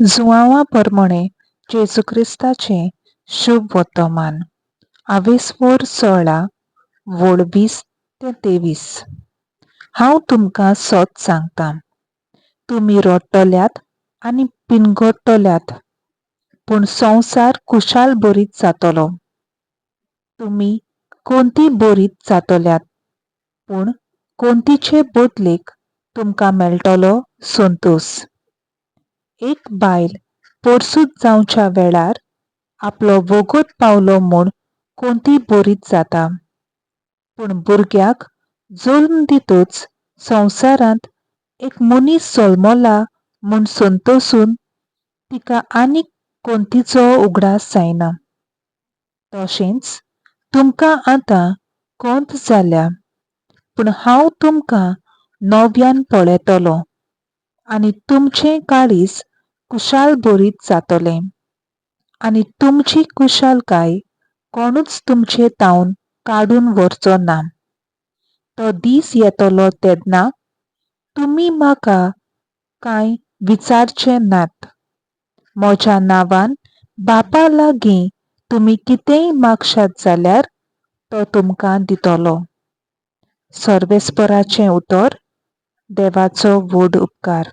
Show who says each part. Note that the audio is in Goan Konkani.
Speaker 1: जुआंवा परमणें जेजू क्रिस्ताचें शुभ वर्तमान. आवेस्वोर 16 वळ 20 ते 23. हांव तुमकां सत सांगतां, तुमी रडटल्यात आनी पिनगडटल्यात, पूण संवसार खुशाल बरीत जातलो. तुमी कोंती बरीत जातल्यात, पूण कोंतीचे बदलेक तुमकां मेळटलो संतोस. एक बायल पोरसूत जावच्या वेळार आपलो वगत पावलो म्हूण कोंती बरीत जाता, पूण भुरग्याक जल्म दितच संवसारांत एक मनीस जल्मला म्हूण संतोसून तिका आनीक कोंतीचो उगडास जायना. तशेंच तुमकां आतां कोंत जाल्या, पूण हांव तुमकां नव्यान पळयतलो आनी तुमचें काळीज खुशाल बरीत जातलें आनी तुमची खुशालकाय कोणूच तुमचे तावन काडून व्हरचो ना. तो दीस येतलो तेन्ना तुमी म्हाका कांय विचारचे नात. म्हज्या नांवान बापा लागीं तुमी कितेंय मागशात जाल्यार तो तुमकां दितलो. सर्वेस्पराचें उतर. देवाचो व्हड उपकार.